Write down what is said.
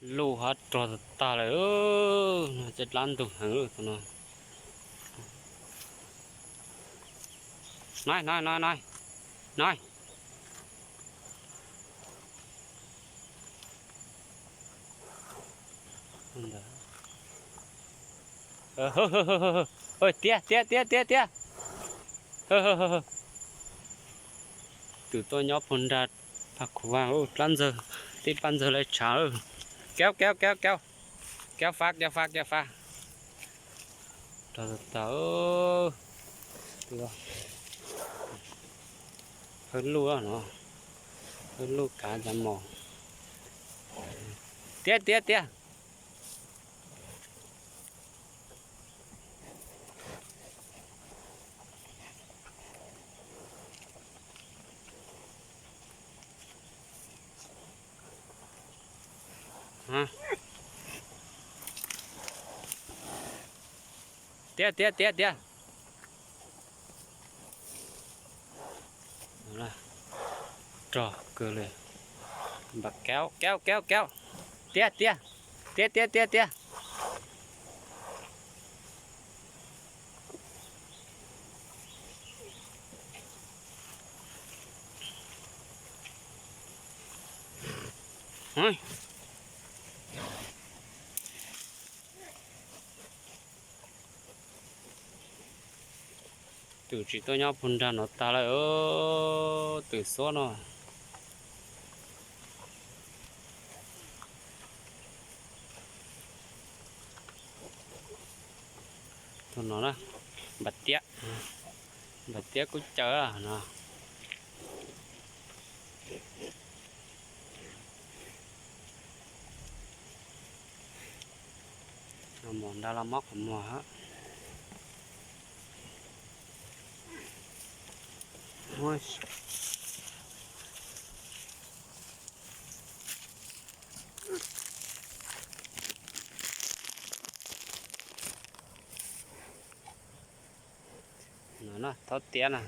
Luj hab rog tag tag lawm, no ces dlaab ntug heev lawm no. Nai, nai, nai, nai, nai. Tiag, tiag, tiag, tiag, tiag. Tus tuaj nyob puag nrag pag khuv vaag, dlaab ntxawg, tij paj ntxawg lawv tshav. Keo, keo, keo, keo. Keo fab, keo fab, keo fab. Rog tag tag. Hawb luj no, hawb luj kav cov mos. Tiag, tiag, tiag. Tiag, tiag, tiag, tiag. Rog kawg li. Npam keo, keo, keo, keo. Tiag, tiag. Tiag, tiag, tiag, tiag. Tus tsis tuaj nyob puag nrag no tag lawm, tus xuab no. Tus no na, npam tiab, npam tiab kub caw no. Mos nrag los mob qhov muag. No na, thaub tiab na.